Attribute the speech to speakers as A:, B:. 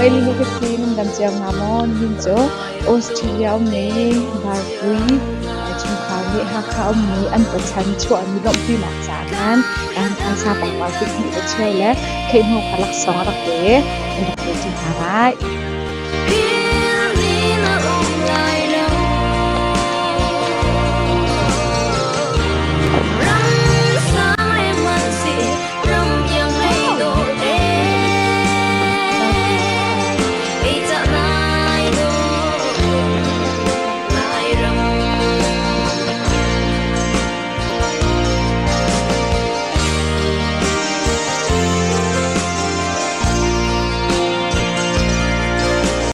A: Ellie ka si nan dam cio hnga maw? Nihin cu Australia ummi Barpui chungkhar nih Hakha ummi an pachan chuahmi lawmhpinak caah khan kan phaisa pangpar pihnih le cheu le kheihno kha laksawng a rak pe an rak pe ṭi hna lai.